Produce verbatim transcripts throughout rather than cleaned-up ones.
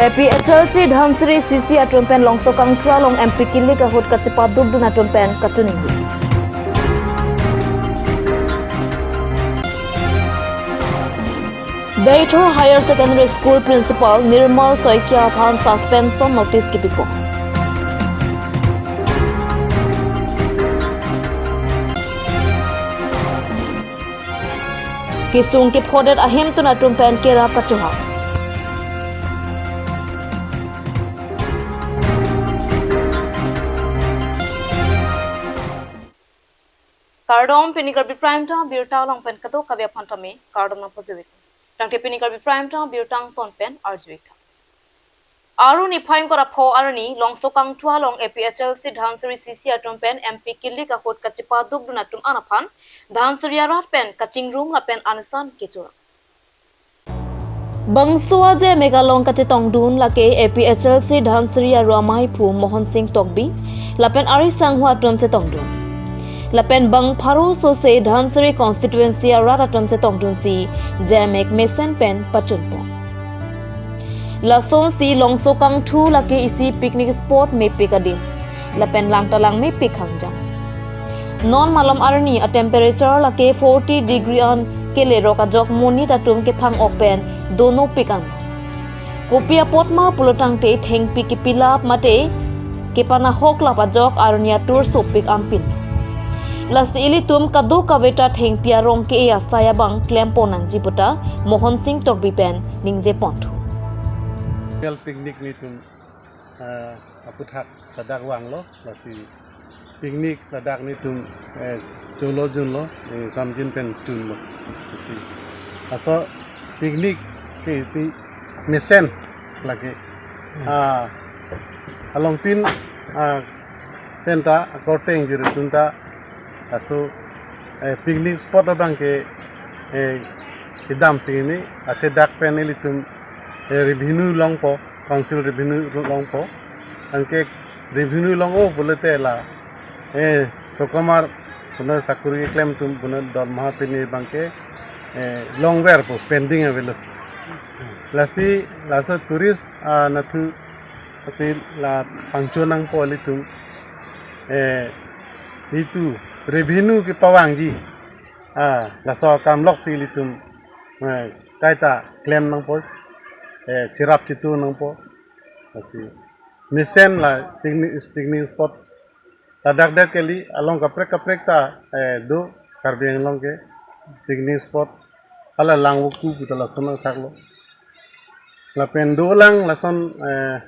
A P H L C Dhansiri C C atum pen Longso Kangthu along M P kilik ahut kachepadukdun atum pen kachiningri. Deithor Higher Secondary School Principal Nirmal Saikia aphan suspension notice kipipo. Kesung kephodet ahemtun atum pen kerap kachohang. Kardom, pini Karbi Prime Time abirta along pen kadokave aphan tame kardom nangpajirvek. Tangte pini Karbi Prime Time abirta angton pen arjivek. Aru niphai ingkoi ra pho arni Longso Kangthu along A P H L C Dhansiri C C atum pen M P kilik ahut kachepadukdun atum an aphan Dhansiri arat pen kachingrum lapen anisan kechorang. Bangso a-J M K along kachetongdun lake A P H L C Dhansiri aru amaiphu Mohon Sing Tokbi lapen ari sangho atum chetongdun. Lapen bang pharo sose Dhansiri constituency arat atum chetongdunsi J M K mesen pen pachunpo. Lasonsi Longso Kangthu lake isi picnic spot mepik adim. Lapen lang ta lang mepik hangjang. Non malom arni a-temperature lake forty degree an kelerok ajok monit atum kephang-ok pen donopik an. Kopi apot ma pulotangte thengpi kepilap mate kepanahok lap ajok arni atur sopik ampin. Lasi ilitum kadokave ta thengpi arong ke-e asai abang klempon nangji puta Mohon Sing Tokbi pen ningjeponthu. Picnic nelitum, eh, aphuthak ladak vanglo, lasi picnic ladak nelitum, eh, cholo junlo, eh, samjin pen chunlo. Lasi laso picnic ke isi mesen lake. Ah, alongtin, ah, penta korte ingjirtun ta laso, eh, picnic spot abang ke, eh, kedamsi ini, athe dak pen ilitum, eh, revenue longpo, council revenue longpo. Anke revenue long-o pulote la, eh, chokomar puno sakuri keklem atum puno dormaha pini abang ke, eh, longverpo, pending avelo. Lasi laso tourist, ah, anatthu ati la pangchon nangpo ilitum, eh, itum revenue kepavangji, ah, laso akam loksi ilitum, eh, kaita klem nangpo, eh, cherap chetu nangpo. Lasi mesen la picnic, picnic spot ladak det kali, along kaprek kaprek ta, eh, do Karbi Anglong ke picnic spot. Hala Langvoku puta lason nangthaklo. Lapen dolang lason, eh,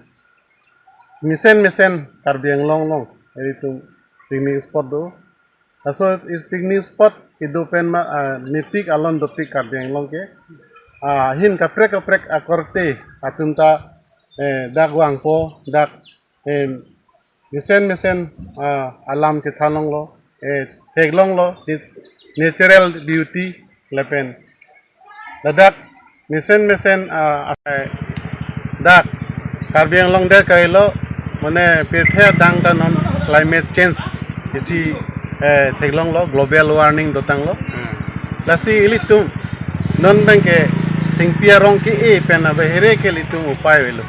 mesen mesen Karbi Anglong along ilitum picnic spot do. Laso is picnic spot kedo pen ma, ah, mepik alon dopik Karbi Anglong ke. Ah, ahin kaprek kaprek akorte atum ta, eh, dak vangpo, dak, eh, mesen mesen, ah, alam chethan longlo, eh, theklonglo, nat-, natural beauty lapen ladak mesen mesen, ah, ah, dak Karbi Anglong det kahelo, mane pirthe adang ta non climate change isi, eh, theklonglo, global warming dotanglo. Hmm. Lasi ilitum non abang ke thengpi arong ke-e pen abahere ke ilitum upai avelo.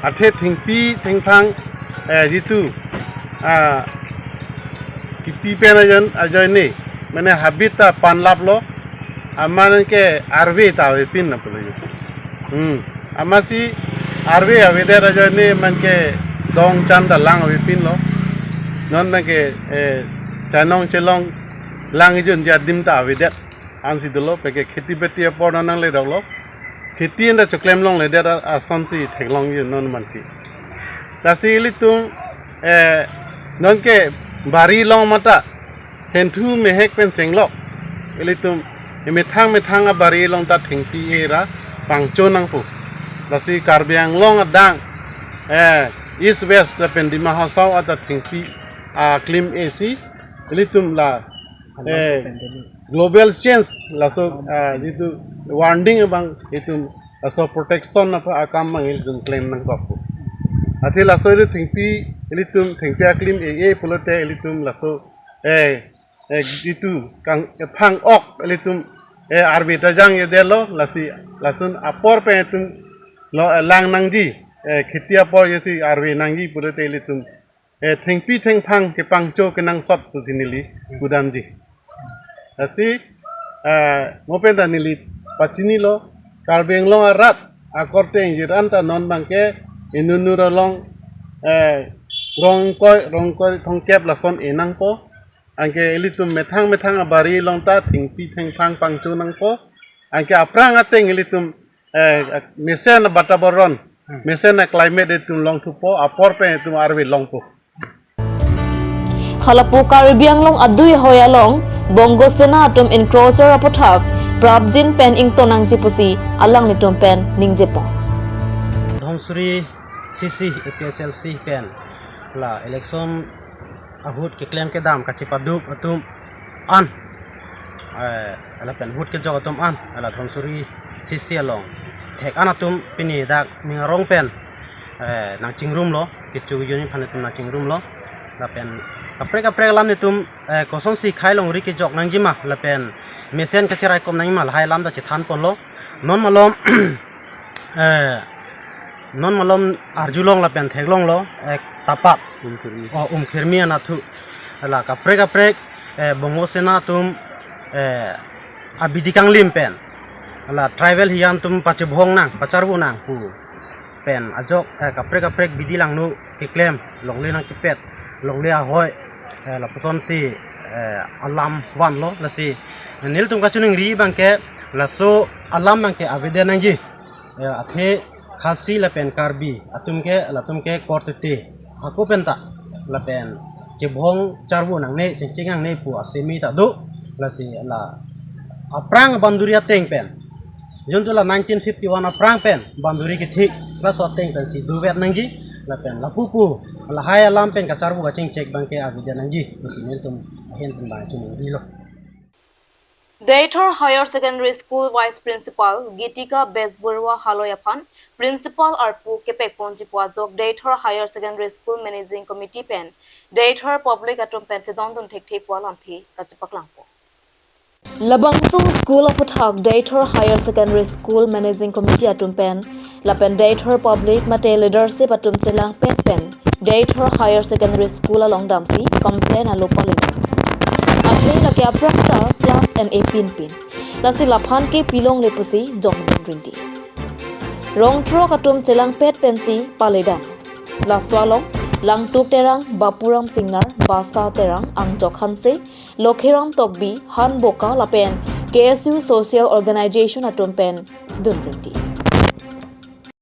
Athe thengpi thengphang, eh, jitu, ah, kipi pen ajoine, ajoine, mane habit ta panlaplo, amat ke arve ta avepin na pulo. Hmm. Amatsi arve avedet ajoine amat ke dong chan ta lang avepinlo. Non amat ke, eh, chanong chelong lang ijun jadim ta avedet. Ansi dolo, peke kheti beti apor nangle doklo. Kheti anta choklem longledet a-, asonsi theklongji non amat ke. Lasi ilitum, eh, non ke bari along mata henthu mehek pen chenglok. Ilitum emethang methang abari along ta thengpi era pangchon nangpo. Lasi Karbi Anglong adang, eh, East West lapen Dima Hasao ata thengpi aklim isi ilitum la, eh, global change laso, ah, jitu warning abang itum laso protection apa akam abang ilitum klem nangkokpo. Athe laso ili thengpi, ilitum thengpi aklim e-e pulote ilitum laso, eh, eh, jitu kang, eh, phang-ok ilitum, eh, arve ta jangjedetlo, lasi lason apor pen itum lo, eh, lang nangji, eh, kheti apor jesi arve nangji pulote ilitum, eh, thengpi thengphang kepangcho kenangsot pusi neli pudamji. Lasi, eh, mo pen ta neli pachinilo, Karbi Anglong arat akorte ingjir an ta non abangke inut inut along, eh, rong ingkoi, rong ingkoi thomkep lason e nangpo. Anke ilitum methang methang abari along ta thengpi thengphang pangcho nangpo. Anke aphrang ateng ilitum, eh, mesen a-vatabaran, mesen a-climate itum longthupo, apor pen itum arve longpo. Halapu Karbi Anglong adui hoi along Bongo Sena atum encroacher aputhak prapjin pen ington nangji pusi alanglitum pen ningjepon. Dhansiri C C A P S L C pen la election ahut keklem kedam kachepaduk atum an, eh, lapen vote kejok atum an, la Dhansiri C C along thek an atum pini dak ning arong pen, eh, nangchingrumlo, kecho unit aphan atum nangchingrumlo. Lapen kaprek kaprek alam itum, eh, kosonsi khei longri kejok nangjima, lapen mesen kacherai kom nangjima, lahai alam ta chethanponlo. Non malom, eh, non malom arjulong lapen theklonglo, eh, tapat. Umkhirmi. Oh, umkhirmi anatthu. La kaprek kaprek, eh, Bongo Sena atum, eh, abidi kanglim pen, la tribal hijan atum pachebhong nang, pacharvo nang pu pen ajok, eh, kaprek kaprek bidi langno keklem, longle nangkepet, longle ahoi, eh, lapusonsi, eh, alam vanlo. Lasi nelitum kachiningri abangke laso alam abangke avedet nangji. Eh, athe Khasi lapen Karbi atum ke, latum ke korte te, hako pen ta lapen chebhong charvo nangne, chengcheng nangne pu asemi ta do. Lasi la aphrang boundary ateng pen, juntu la nineteen fifty-one aphrang pen boundary kethik, laso ateng pensi dovet nangji. Lapen lapu pu lahai alam pen kacharvo kachingchek abangke avedet nangji pusi nelitum ahin pen abang chiningrilo. Deithor Higher Secondary School Vice Principal Gitika Bejbarua Haloi aphan Principal arpu kepekponji pu ajok Deithor Higher Secondary School Managing Committee pen Deithor public atum pen chedondun thekthe pu alamthe kachepaklangpo. Labangso school aputhak Deithor Higher Secondary School Managing Committee atum pen lapen Deithor public mate leadership atum chelangpet pen Deithor Higher Secondary School along damsi complain alo pali. Athe lake aphrang ta class en-e pinpin. Lasi laphan ke pilongle pusi jongdun rinti. Rong throk atum chelangpet pensi paledam. Laso along Langtuk Terang, Bapuram Singnar, Basa Terang, Angjok Hanse, Lokhiram Tokbi, Han Boka lapen K S U Social Organization atum pen dun rinti.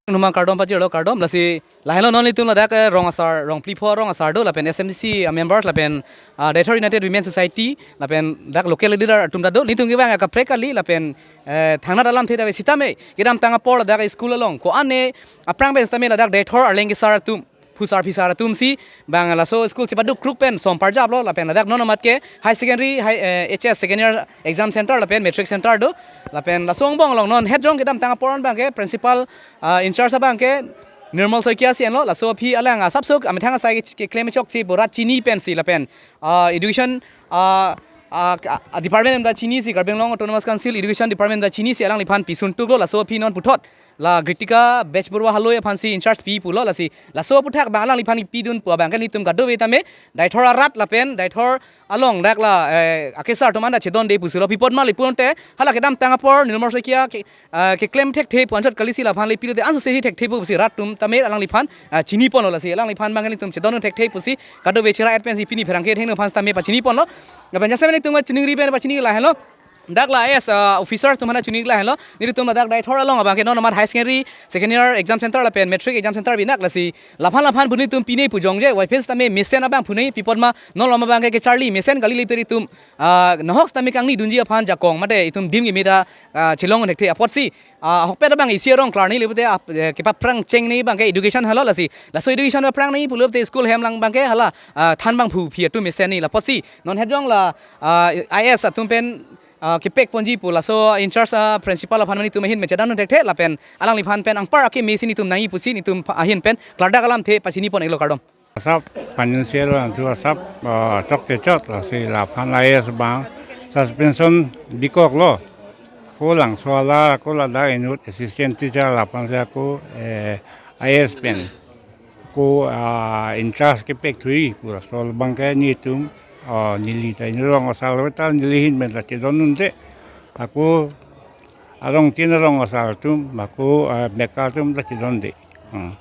Numa kardom pajirlo, kardom. Lasi lahenlo non nelitum ladak, eh, rong asar, rong phli pho rong asar do, lapen S M C C, ah, members, lapen, ah, Deithor United Women Society, lapen dak local leader atum ta do. Nelitum kevang kaprek kali, lapen, eh, thangnat alamthe ta ave sitame kedamtang apor ladak school along ko-an ne aphrang pen sitame ladak Deithor arleng kesar atum, phusar phisar atum si bang laso school chepaduk kruk pen som parjaplo, lapen ladak non amat ke high secondary, high, eh, H S second year exam center lapen matric center do. Lapen laso angbong along non hetjong kedamtang apor an abangke principal, ah, in charge abangke Nirmal Saikia si enlo. Laso aphi alang asapso amethang asai ke, keklem chokche pu rat chini pensi lapen, ah, education, ah, ah, ka-, ah, department ta chinisi, Karbi Anglong Autonomous Council Education Department ta chinisi alangliphan pisun tuklo. Laso aphi non puthot la Gitika Bejbarua Haloi aphansi in charge pi pulo. Lasi laso aputhak abang alangliphan pidun pu abangke nelitum kadokave tame Deithor arat lapen Deithor along dak la, eh, akesar atum anta chedonde pusi lo. Pi apot ma le pulote hala kedamtang apor Nirmal Saikia ke, ah, keklem thekthe pu anchot kalisi laphan le pilote ansose si thekthe pusi rat atum tame alangliphan, ah, chiniponlo. Lasi alangliphan abangke nelitum chedondun thekthe pusi kadokave chera-et pensi pini pherangke thengno aphan tame pachiniponlo. Lapen jasemet nelitum chiningri pen pachini lahenlo. Dak la I A S, ah, officer atum aphan ta chini lahenlo. Nelitum ladak Deithor along abangke non amat high secondary second year exam center lapen matric exam center binak. Lasi laphan laphan pu nelitum pine pu jongje, wai phis tame mesen abang pune, pi apot ma non lom abangke kecharli mesen kali le peri tum, ah, nahok tame kangni dunji aphan jakong mate itum adim keme ta, ah, chelong thekthe apotsi, ah, ahokpet abang isi arong klarni le pute, ah, eh, kepaphrang cheng ni abangke education helo. Lasi laso education paphrang ni pulote school hem lang abangke hala, ah, than abang phu phi atum mesen ni. Lapotsi non hetjong la, ah, I A S atum pen, ah, kepekponji pu laso in charge, ah, principal aphan mani itum ahin pen chedondun thekthe lapen alangliphan pen anpar akeme si nelitum nangji pusi nelitum pha-, ahin pen klardak alamthe pachinipon iklo, kardom. Asap financial bangthu asap, ah, chokche chot, lasi laphan I A S abang suspension bikoklo. Ko Langso alar, ko ladak inut assistant teacher lapen si ako, eh, I S pen. Ko, ah, in charge kepekthuji pu laso abang ke nelitum, ah, neli ta inut rong asar lo ta neli ahin pen ta chedondunde. Ako arong tin arong asar atum, ako, ah, mekar atum ta chedonde. Hmm.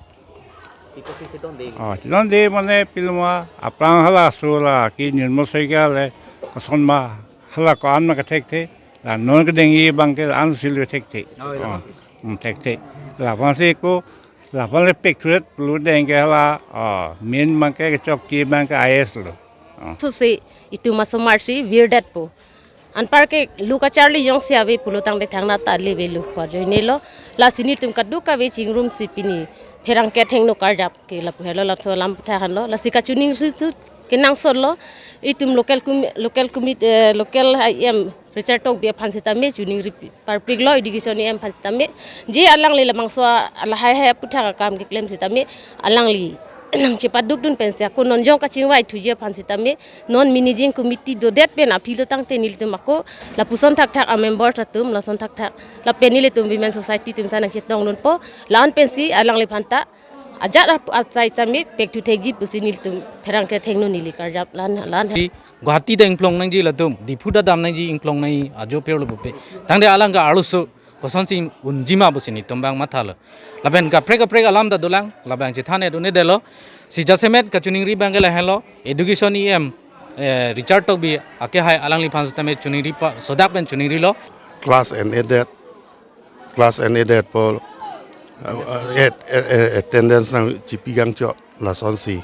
Pi apotsi chedonde? Ah, chedonde mane pilo ma aphrang halaso la ke nirmo soika le koson ma hala ko-an ma kethekthe, la non kedengji abang ke la-an si le thekthe. Oh, ila. Ah, hmm, thekthe. Lapen si ko, lapen le pekthuret pulo deng ke hala, ah, main abang ke kechokche abang ke I S lo. Ah. Lasi itum asomar si virdetpo. Anparke lo kacharli jongsi ave pulo tangte thangnat ta le avelo pu ajoinelo. Lasi nelitum kadokave chingrumsi pini pherangke athengno karjap ke lapu helo, laso alam aphuthak henlo. Lasi kachiningri sut kenangsot lo. Itum local com-, local commit-, eh, local I M Richard Tokbi aphan sitame chiningri pi-, parpiklo, education E M aphan sitame. Je alangli labangso a-, lahai hai aphuthak akam keklem sitame alangli nangchepadukdun pensi ako non jong kachingvaithuji aphan sitame non managing committee dodet pen aphi lo tangte nelitum ako lapuson thakthak a-members atum, lason thakthak, lapen nelitum Women Society atum sa nangchetongdunpo, la-an pensi alangliphan ta ajat ap-, achai sitame pekthu thekji pusi nelitum pherangke athengno neli karjap lan lan. Di Guwahati ta ingplong nangji latum, Diphu ta dam nangji ingplong nangji ajo apor lo pupe. Tangte alang ke arloso kosonsi unji ma pusi nelitum abang mathalo. Lapen kaprek kaprek alam ta dolang, labang chethan-et un-edetlo. Si jasemet kachiningri abang ke lahenlo, education E M, eh, Richard Tokbi akehai alangliphan sitame chiningri pa, sodak pen chiningrilo. Class en-edet, class en-edet apot, eh, at-, eh, eh, attendance nangchipi kangcho lasonsi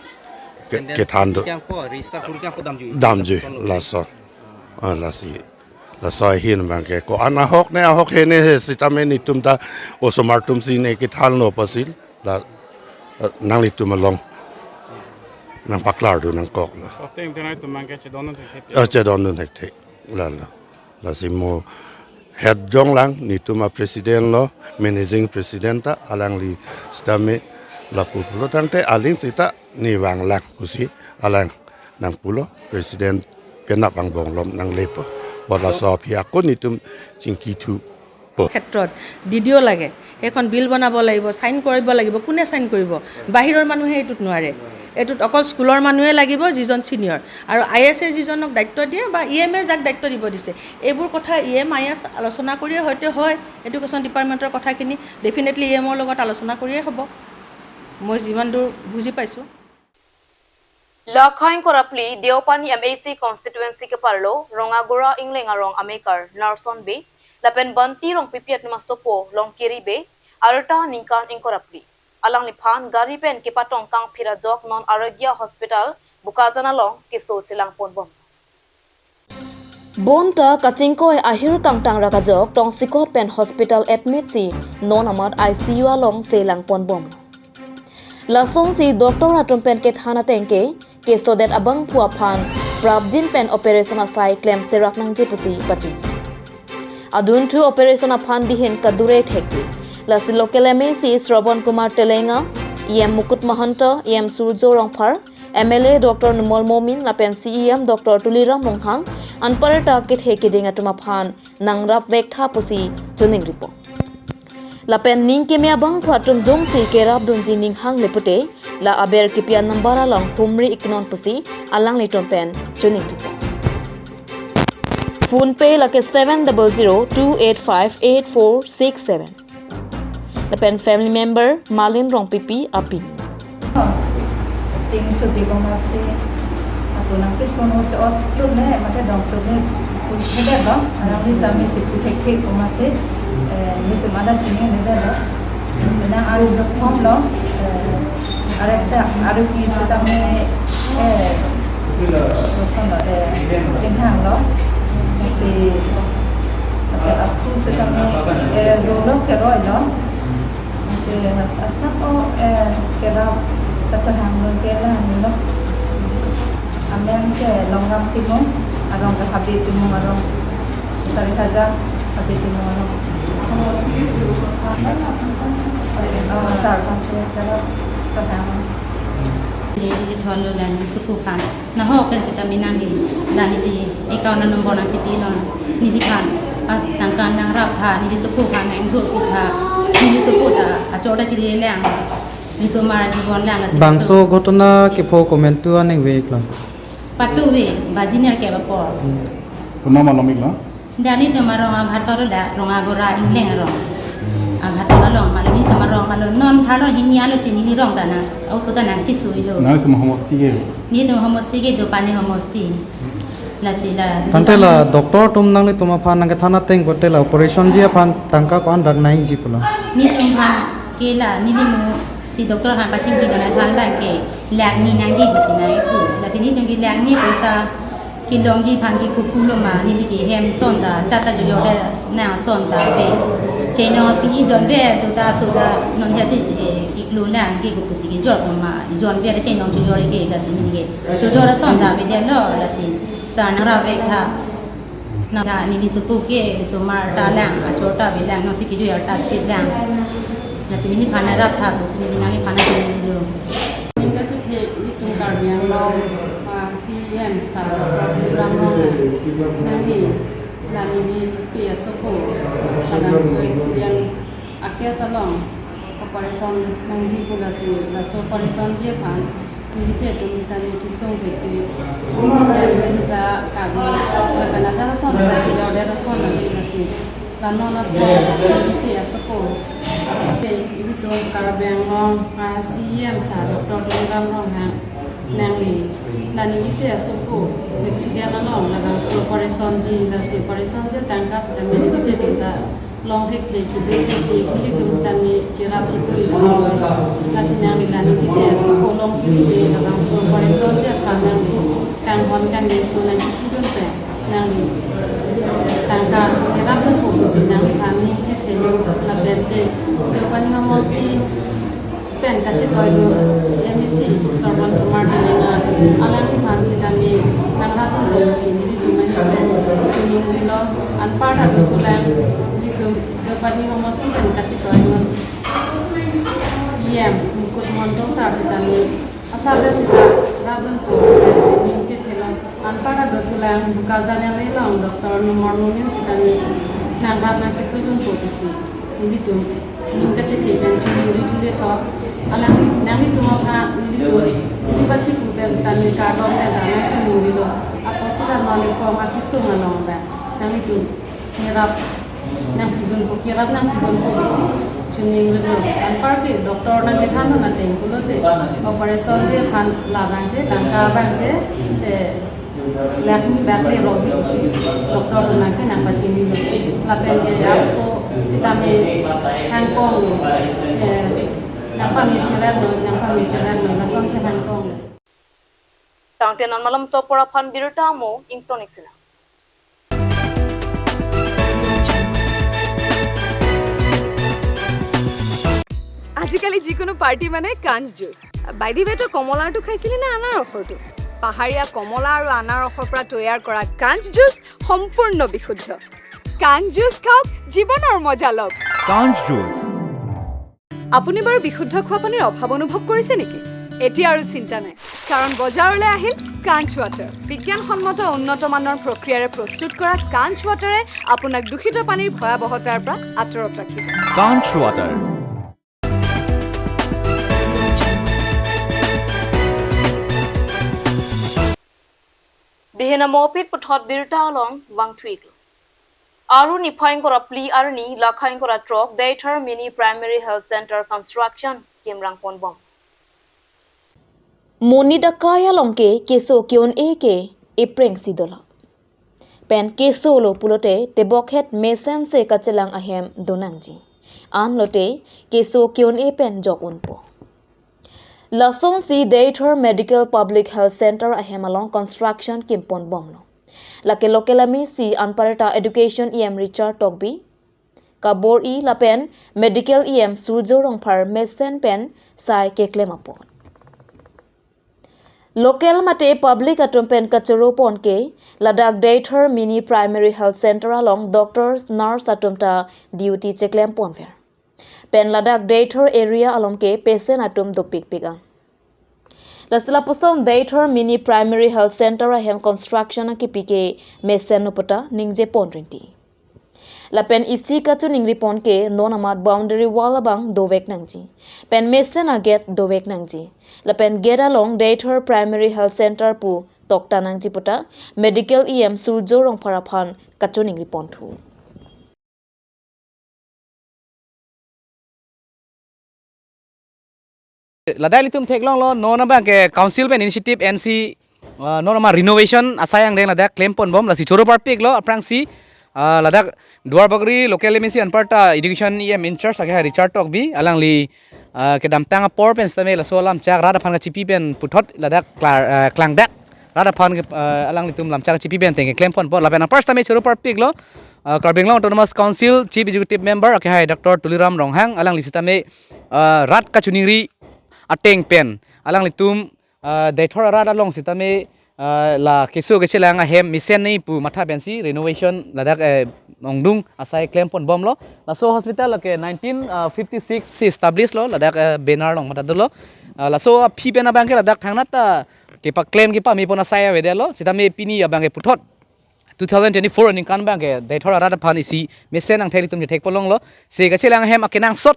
ke-, Attendance kethan do. Kangpo, register kuri kangpo damjui. Damjui, lason lo. Lason. Ah, lasi. Laso ahin abang ke ko-an ahok ne ahok he ne he sitame nelitum ta osomar atum si ne kethanlo apotsi la, eh, nanglitum along nangpaklardun nangkoklo. Soteng tenai atum abang ke chedondun thekthe. Eh, chedondun thekthe. Lalo. Lasi mo head jonglang nelitum a-president lo, managing president ta alangli sitame lapu pulo tangte aling sita ne vanglang pusi alang nangpulo, president penap angbong along nanglepo. Apot laso aphi ako nelitum chingkithupo. ক্ষেত্ৰত D D অ' লাগে, সেইখন বিল বনাব লাগিব, চাইন কৰিব লাগিব। কোনে চাইন কৰিব? বাহিৰৰ মানুহে এইটোত নোৱাৰে। এইটোত অকল স্কুলৰ মানুহে লাগিব, যিজন ছিনিয়ৰ। আৰু আই এছে যিজনক দায়িত্ব দিয়ে বা ই এমে যাক দায়িত্ব দিব দিছে, এইবোৰ কথা ই এম আই এছ আলোচনা কৰিয়ে হয়তো হয়। এডুকেশ্যন ডিপাৰ্টমেণ্টৰ কথাখিনি ডেফিনেটলি ই এমৰ লগত আলোচনা কৰিয়ে হ'ব। মই যিমান দূৰ বুজি পাইছোঁ। Lakha ingkoi ra phli Deopani M A C constituency keparlo Rongagora Ingleng arong amekar Narson Bey lapen Banti Rongpipi atum asopo Longkiri Bey arta ningkan ingkoi ra phli. Alangliphan gari pen kepatong kangphir ajok non Arogya Hospital Bokajan along keso chelangponbom. Bonta kachingkoi ahir kangtang ra kajok tongsekot pen hospital admit si non amat I C U along selangponbom. Lasonsi doctor atum pen kethan ateng ke kesodet abangphu aphan prapjin pen operation asai klemserak nangji pusi pachini. Adunthu operation aphan dihin kadure thekthe. Lasi local M A C Shravan Kumar Telenga, E M Mukut Mahanta, E M Surjo Rongphar, M L A Doctor Numal Momin lapen C E M Doctor Tuliram Ronghang anparta kethe keding atum aphan nangrapvek tha pusi chiningripo. Lapen ning keme abangphu atum jongsi kerapdunji ning hangle pute la aber kipi a-number along humri iknon pusi alanglitum pen chiningripo. PhonePe lake seven double zero two eight five eight four six seven. Lapen family member Malin Rongpipi apin. Ting chodibom amatsi ako nangkeso-o cho-otlo ne, mate donglo ne, kuthede lo, alangli sami chiphu thekthe komatsi, eh, nelitum adak chinine detlo. Nang aru jokpom lo, eh, arek ta, aru ke setame, eh, koson lo, eh, chinghang lo. Si, eh, aphu setame, eh, rolo keroi lo. Si, asap o, eh, kerap kacharhang lo, kelang lo. Amen ke Longram Timung, arong ke Habe Timung arong. Sari Hajar, Habe Timung arong. Oh, tar pasi kerap kacharhang. Neli ithon lo dan suku kan. Nahok pen sitame nangli, nangli account number nangchipi non. Neliphan Tangka nangrap tha, neli sopo aphan nangthur pi tha, neli sopo ta achor ta chiri lang, neli osomar chibon lang, lasi bangso ghotona kepho komentu aning vek lo. Patu ve, baji nerkep apor. Konat malom ik lo? Dak nelitum arong Aghatpara, dak Rongagora Ingleng arong. Aghatpara along, malo nelitum arong, malo non tharlo hini alo tini ni rong ta nang, oso ta nangchisui lo. Nanglitum homosti ke? Nelitum homosti ke, Deopani homosti. Lasi la. Tangte la doctor atum nanglitum aphan nangkethan ateng pulote la operation ji aphan tangka ko-an dak nangji pulo? Nelitum aphan ke la, nelitum si doctor aphan pachingki dona than abang ke lakh ni nangji pusi nangpu. Lasi nelitum ke lakh ni poisa kelongji aphan ke kopi pulo ma, neli ke hem ason ta, chata chojor de nang ason ta pe. Chenong pi jonve do ta, so ta non he si, eh, keklo lang ke kopi si kejor ma, jonve de chenong chojor ke, lasi neli ke chojor ason ta avedetlo, lasi sar nangrap vek tha. Nang tha, neli sopo ke osomar ta lang, achor ta ve lang, non si kejui arta chit lang. Lasi neliphan nangrap tha pusi neli nangliphan nangchini lo. Ning kachethe ilitum Karbi Anglong, ah, C E M sar Doctor Tuliram Ronghang, nangli la neli te asopo, labangso accident a-case along operation nangji pu, lasi laso operation ji aphan neli te atum ta neli kesung thekthe. Neli seta kami lapen ajahak ason ta chiri order ason nangji, lasi la non apor neli te asopo, te ilitum Karbi Anglong, ah, C E M sar Doctor Tuliram Ronghang, nangli la neli te asopo accident along labangso operation ji, lasi operation ji tangka seta neli te atum ta long thekthe, kidun thekthe, ilitum sitame cherap chetoi lo. Lasi nangli la neli te asopo long kiri te, labangso operation ji aphan nangli kanghon kangjinso nangkipidun pen, nangli tangka kerap dunpo pusi nangliphan ning chethe lo. Lapen te Deopani homosti pen kachetoidun M A C Sravan Kumar Tilling, alangliphan sitame nangrap dunpo pusi nelitum ahin pen choningri lo. Anparta dothulang, nelitum Deopani homosti pen kachetoidun E M Mukut Monto sar sitame asap seta rap dunpo pusi ning chethe lo. Anparta dothulang Bokajan L A along Doctor Numor Momin sitame nangrap nangchetoidunpo pusi nelitum ning kachethe pen choningri thule tho. Alangli nanglitum aphan nelitum neli bachi pu pen sitame kardom pen ta nangchoningri lo. Apotsi la non epong akesung along ta nanglitum kerap nangpidunpo, kerap nangpidunpo pusi choningri lo. Anpar ke doctor nangkethan ateng pulote operation ji aphan labang ke tangka abang ke, eh, lakh ni bak le rok ji pusi doctor atum nangke nangpachini lo. Lapen ke ya oso sitame hangkong lo, eh, nangpamesirap lo, nangpamesirap lo, lasonsi hangkong lo. Tangte non malomso apor aphan birta amo ingtonik sina. আজিকালি যিকোনো পাৰ্টি মানে কাঞ্চ juice. By the ৱে, তই কমলাৰটো খাইছিলি নে আনাৰসৰটো? পাহাৰীয়া কমলা আৰু আনাৰসৰ পৰা তৈয়াৰ কৰা কাঞ্চ জুচ সম্পূৰ্ণ বিশুদ্ধ। কাঞ্চ জুচ খাওক, জীৱনৰ মজা লওক। কাঞ্চ জুচ। আপুনি বাৰু বিশুদ্ধ খোৱা পানীৰ অভাৱ অনুভৱ কৰিছে নেকি? এতিয়া আৰু চিন্তা নাই, কাৰণ বজাৰলৈ আহিল কাঞ্চ ৱাটাৰ। বিজ্ঞানসন্মত উন্নত মানৰ প্ৰক্ৰিয়াৰে প্ৰস্তুত কৰা কাঞ্চ ৱাটাৰে আপোনাক দূষিত পানীৰ ভয়াৱহতাৰ পৰা আঁতৰত ৰাখিব। কাঞ্চ water. Dihena mopit puthot birta along vangthuiklo. Aru niphai ingkoi ra phli arni lakha ingkoi ra throk Deithor Mini Primary Health Center construction kimrang ponbom. Monit akai along ke keso ke-un-e ke epreng si dolo. Pen keso lo pulote tebokhet mesense kachelang ahem donangji. Anlote keso ke-un-e pen jok unpo. Lasonsi Deithor Medical Public Health Center ahem along construction kimponbomlo. Lake local amisi anparta Education E M Richard Tokbi, kabor-i lapen Medical E M Surjo Rongphar mesen pen sai keklem apot. Local mate public atum pen kachoro pon ke, ladak Deithor Mini Primary Health Center along doctors, nurse atum ta duty cheklem ponver. Pen ladak Deithor area along ke patient atum dopikpik an. Lasi lapuson Deithor Mini Primary Health Center ahem construction akipi ke mesen uputa ningje pon rinti. Lapen isi kachiningri pon ke non amat boundary wall abang dovek nangji. Pen mesen a-gate dovek nangji. Lapen gate along Deithor Primary Health Center pu tokta nangji puta Medical E M Surjo Rongphar aphan kachiningri ponthu. Ladak ilitum theklonglo, non abang ke council pen initiative ensi, ah, non ama renovation asai angdeng ladak klem ponbom, lasi choro parpiklo, aphrangsi, ah, ladak Duarbagori local M A C anparta education E M in charge ake hai Richard Tokbi, alangli, ah, kedamtang apor pen sitame laso alam chak rat aphan kachipi pen puthot ladak klar, ah, klangdak rat aphan ke, ah, alanglitum lam chak kachipi pen teng klem ponpo, lapen apar sitame choro parpiklo, ah, Karbi Anglong Autonomous Council Chief Executive Member ake hai Doctor Tuliram Ronghang, alangli sitame, ah, rat kachiningri ateng pen alanglitum, ah, Deithor arat along sitame, ah, la keso kechelang ahem mesen nei pu matha pensi renovation ladak, eh, ongdung asai klem ponbomlo. Laso hospital ke nineteen fifty-six si establish lo, ladak, eh, banner along matha dolo. Ah, laso aphi pen abang ke ladak thangnat ta kepaklem kepame pon asai avedetlo, sitame pini abang ke puthot two thousand twenty-four aningkan abang ke Deithor arat aphan isi mesen angthek ilitum chethek ponlonglo. Si kachelang ahem akenangsot,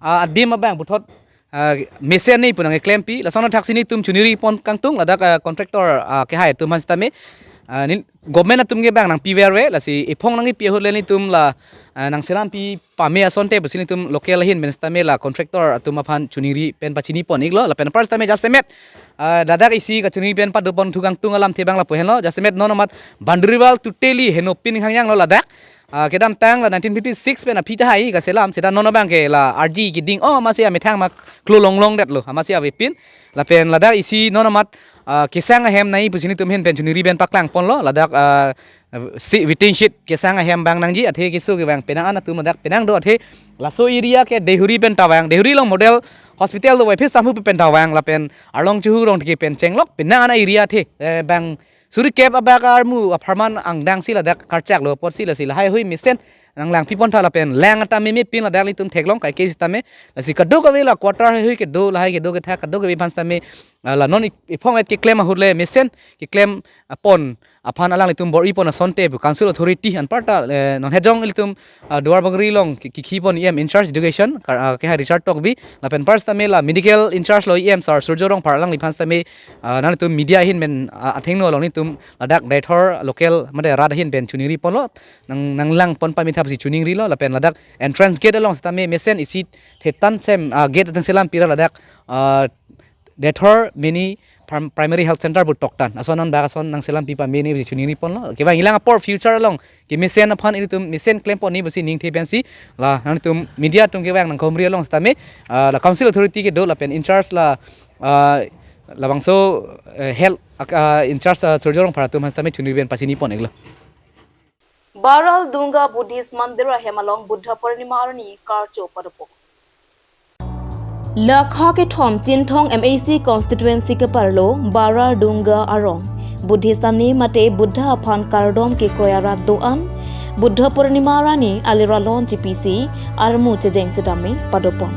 ah, adim abang puthot, ah, mesen nei pu nangkeklempi. Lason athaksi nelitum chiningri pon kangtung ladak, ah, contractor, ah, ake hai atum aphan sitame, ah, nin government atum ke abang nangpiverve, lasi ephong nangkepi ahut le nelitum la, ah, nangselampi pame asonte pusi nelitum local ahin pen sitame la contractor atum aphan chiningri pen pachini pon-iklo, lapen apar sitame jasemet, ah, ladak isi kachiningri pen pado ponthu kangtung alamthe abang lapu henlo, jasemet non amat boundary wall totally henopin hangyanglo ladak. Ah, kedamtang la nineteen fifty-six pen aphi tahai kaselam, seta non abang ke la arji keding, oh, amatsi amethang ma klo longlongdetlo, amatsi avepin. Lapen ladak isi non amat, ah, kesang ahem nei pusi nelitum ahin pen chiningri pen paklang ponlo, ladak, ah, si waiting shed kesang ahem abang nangji, athe keso ke abang penang an atum ladak penang do, athe laso area ke Deihori pen ta vang, Deihori along model hospital do, wai phis tamhu pen ta vang, lapen arlong chuhu rong tiki pen chenglok penang an area athe, eh, bang suri kep abak armu apharman angdangsi ladak karchaklo apotsi lasi lahai hui mesen nanglangpi pontha lapen lang ata meme pin ladak ilitum theklong kaike sitame, lasi kadokave la quarter haihui kedo, lahai kedo kethak kadokave aphan sitame, ah, la non ip-, iphong et keklem ahut le mesen keklem, ah, pon aphan alanglitum bor-i pon asonte pu council authority anparta, eh, non hejong ilitum, ah, Duarbagori along ki-, kikhi pon E M in charge education kar, ah, ake hai Richard Tokbi, lapen apar sitame la medical in charge lo E M sir Surjo Rongphar, alangliphan sitame, ah, nanglitum media ahin pen, ah, athengno along nelitum ladak Deithor local mate rat ahin pen chiningri ponlo, nang, nanglang pon pame thapsi chiningrilo, lapen ladak entrance gate along sitame mesen isi thetan sem, ah, gate ateng selampi ra ladak, ah, Deithor mini prim-, primary health center pu toktan ason non bak ason nangselampi pame ne chiningri ponlo. Kevang ilang apor future along kemesen aphan ilitum mesen klem pon-i pusi ningthe pensi la nanglitum media atum kevang nangkhomri along sitame, ah, la council authority kedo lapen in charge la, ah, labangso, eh, health ak-, ah, in charge, ah, Surjo Rongphar atum aphan sitame chiningri pen pachini pon-iklo. Baral Dunga Buddhist Mandir ahem along Buddha Purnima arni karcho padopon. Lakha kethom Chinthong M A C constituency keparlo Baral Dunga arong Buddhist ani mate Buddha aphan kardom kekroi arat do-an Buddha Purnima arni aliralon chipisi armu chejeng sitame padopon.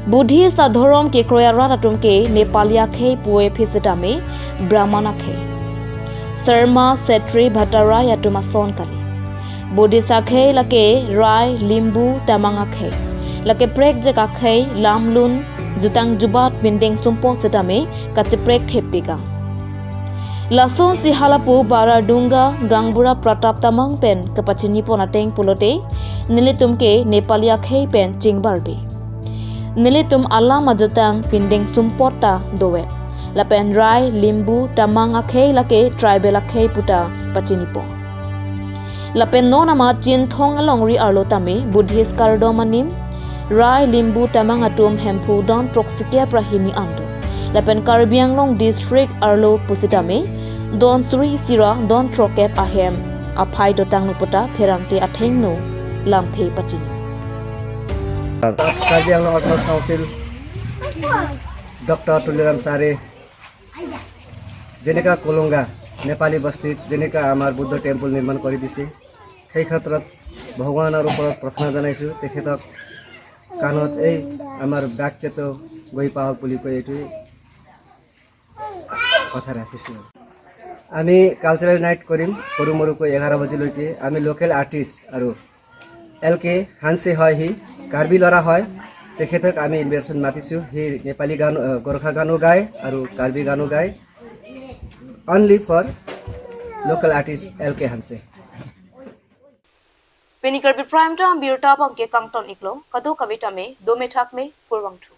Buddhist adhorom kekroi arat atum ke Nepali akhei puvoiphit sitame Brahman akhei, Sarma, Kshetri, Bhattarai atum ason kali. Buddhist akhei lake Rai, Limbu, Tamang akhei. Lake prekjak akhei, lamlun, jutang jubat, pindeng sumpot sitame kacheprek thepik-ang. Lasonsi halapu Baral Dunga Gaonbura Pratap Tamang pen kepachini pon ateng pulote, nelitum ke Nepali akhei pen chingbarbe. Nelitum alam ajutang pindeng sumpot ta dovet. Lapen Rai, Limbu, Tamang akhei lake tribal akhei puta pachini pon. Lapen non amat Chinthong alongri arlo tame Buddhist kardom anim, Rai, Limbu, Tamang atum Hemphu don throksi kep ra hini an do. Lapen Karbi Anglong district arlo pusitame don suri isi ra don throkkep ahem aphai dotang nu puta pherangke athengno lamthe pachini. Karbi Anglong Autonomous Council, Doctor Tuliram Sare, যেনেকা কুলুঙ্গা নেপালী বস্তিত যেনেকা আমাৰ বুদ্ধ টেম্পল নিৰ্মাণ কৰি দিছে, সেই ক্ষেত্ৰত ভগৱানৰ ওপৰত প্ৰাৰ্থনা জনাইছোঁ, তেখেতক কাণত এই আমাৰ বাক্যটো গৈ পাওক বুলি কৈ এইটোৱেই কথা ৰাখিছোঁ। আমি কালচাৰেল নাইট কৰিম সৰু মৰুকৈ এঘাৰ বজালৈকে। আমি লোকেল আৰ্টিষ্ট আৰু এল কে হানছে হয়, সি কাৰ্বি ল'ৰা হয়, তেখেতক আমি ইনভাইটেশ্যন মাতিছোঁ। সি নেপালী গান, আহ, গোৰ্খা গানো গায় আৰু কাৰ্বি গানো গায়। Only for local artist L K Hanse. Pini Karbi Prime Time birta abangke kangton iklo, kadokave tame dome thakme, kurvangthu.